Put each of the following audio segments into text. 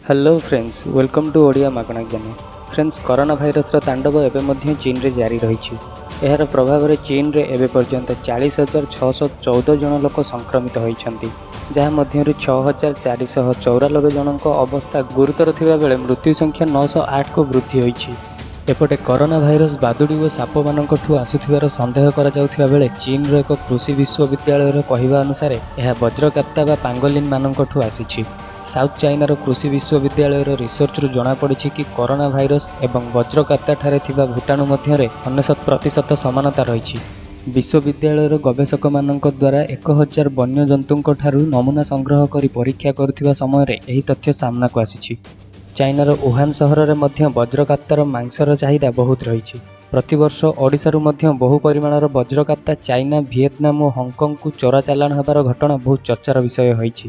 Hello friends, welcome to Odia ମାଗଣା ଜ୍ଞାନ। Friends, corona ଭାଇରସର ତାଣ୍ଡବ ଏବେ ମଧ୍ୟ ଚୀନରେ ଜାରି ରହିଛି। ଏହାର ପ୍ରଭାବରେ ଚୀନରେ ଏବେ ପର୍ଯ୍ୟନ୍ତ 40,614 ଜଣ ଲୋକ ସଂକ୍ରମିତ ହୋଇଛନ୍ତି, ଯାହା ମଧ୍ୟରୁ 6494 ଜଣଙ୍କ ଅବସ୍ଥା ଗୁରୁତର ଥିବା ବେଳେ ମୃତ୍ୟୁ ସଂଖ୍ୟା 908କୁ ବୃଦ୍ଧି ହୋଇଛି। ଏପଟେ କରୋନା ଭାଇରସ ବାଦୁଡ଼ି ଓ ସାପମାନଙ୍କଠୁ ଆସୁଥିବାର ସନ୍ଦେହ କରାଯାଉଥିବା ବେଳେ ଚୀନର ଏକ କୃଷି ବିଶ୍ୱବିଦ୍ୟାଳୟର କହିବା ଅନୁସାରେ ଏହା ବଜ୍ରକାପ୍ତା ବା ପାଙ୍ଗୋଲିନ୍ ମାନଙ୍କଠୁ ଆସିଛି। ସାଉଥ ଚାଇନାର କୃଷି ବିଶ୍ୱବିଦ୍ୟାଳୟର ରିସର୍ଚ୍ଚରୁ ଜଣାପଡ଼ିଛି କି କରୋନା ଭାଇରସ ଏବଂ ବଜ୍ରକାପ୍ତାଠାରେ ଥିବା ଭୂତାଣୁ ମଧ୍ୟରେ 99% ସମାନତା ରହିଛି। ବିଶ୍ୱବିଦ୍ୟାଳୟର ଗବେଷକମାନଙ୍କ ଦ୍ୱାରା 1000 ବନ୍ୟଜନ୍ତୁଙ୍କଠାରୁ ନମୁନା ସଂଗ୍ରହ କରି ପରୀକ୍ଷା କରୁଥିବା ସମୟରେ ଏହି ତଥ୍ୟ ସାମ୍ନାକୁ ଆସିଛି। ଚାଇନାର ଉହାନ ସହରରେ ମଧ୍ୟ ବଜ୍ରକାପ୍ତାର ମାଂସର ଚାହିଦା ବହୁତ ରହିଛି। ପ୍ରତିବର୍ଷ ଓଡ଼ିଶାରୁ ମଧ୍ୟ ବହୁ ପରିମାଣର ବଜ୍ରକାପ୍ତା ଚାଇନା, ଭିଏତନାମ ଓ ହଂକଂକୁ ଚୋରା ଚାଲାଣ ହେବାର ଘଟଣା ବହୁତ ଚର୍ଚ୍ଚାର ବିଷୟ ହୋଇଛି।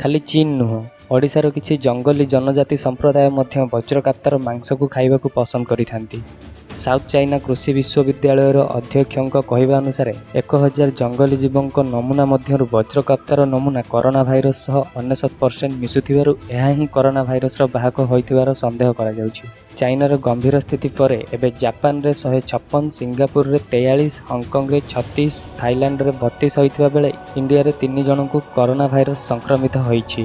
ଖାଲି ଚୀନ ନୁହଁ, ଓଡ଼ିଶାର କିଛି ଜଙ୍ଗଲୀ ଜନଜାତି ସମ୍ପ୍ରଦାୟ ମଧ୍ୟ ବଜ୍ରକାପ୍ତାର ମାଂସକୁ ଖାଇବାକୁ ପସନ୍ଦ କରିଥାନ୍ତି। ସାଉଥ ଚାଇନା କୃଷି ବିଶ୍ୱବିଦ୍ୟାଳୟର ଅଧ୍ୟକ୍ଷଙ୍କ କହିବା ଅନୁସାରେ 1000 ଜଙ୍ଗଲୀ ଜୀବଙ୍କ ନମୁନା ମଧ୍ୟରୁ ବଜ୍ରକାପ୍ତାର ନମୁନା କରୋନା ଭାଇରସ ସହ 99% ମିଶୁଥିବାରୁ ଏହା ହିଁ କରୋନା ଭାଇରସର ବାହକ ହୋଇଥିବାର ସନ୍ଦେହ କରାଯାଉଛି। ଚାଇନାର ଗମ୍ଭୀର ସ୍ଥିତି ପରେ ଏବେ ଜାପାନରେ 156, ସିଙ୍ଗାପୁରରେ 43, ହଂକଂରେ 36, ଥାଇଲାଣ୍ଡରେ 32 ହୋଇଥିବା ବେଳେ ଇଣ୍ଡିଆରେ ତିନି ଜଣଙ୍କୁ କରୋନା ଭାଇରସ ସଂକ୍ରମିତ ହୋଇଛି।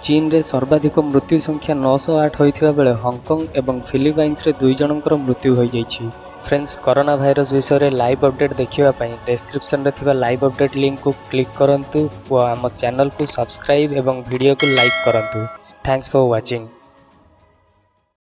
ଚୀନରେ ସର୍ବାଧିକ ମୃତ୍ୟୁ ସଂଖ୍ୟା 908 ହୋଇଥିବା ବେଳେ ହଂକଂ ଏବଂ ଫିଲିପାଇନ୍ସରେ ଦୁଇ ଜଣଙ୍କର ମୃତ୍ୟୁ ହୋଇଯାଇଛି। ଫ୍ରେଣ୍ଡସ୍, କରୋନା ଭାଇରସ ବିଷୟରେ ଲାଇଭ୍ ଅପଡେଟ୍ ଦେଖିବା ପାଇଁ ଡେସ୍କ୍ରିପସନରେ ଥିବା ଲାଇଭ୍ ଅପଡେଟ୍ ଲିଙ୍କକୁ କ୍ଲିକ୍ କରନ୍ତୁ ଓ ଆମ ଚ୍ୟାନେଲକୁ ସବସ୍କ୍ରାଇବ୍ ଏବଂ ଭିଡ଼ିଓକୁ ଲାଇକ୍ କରନ୍ତୁ। Thanks for watching.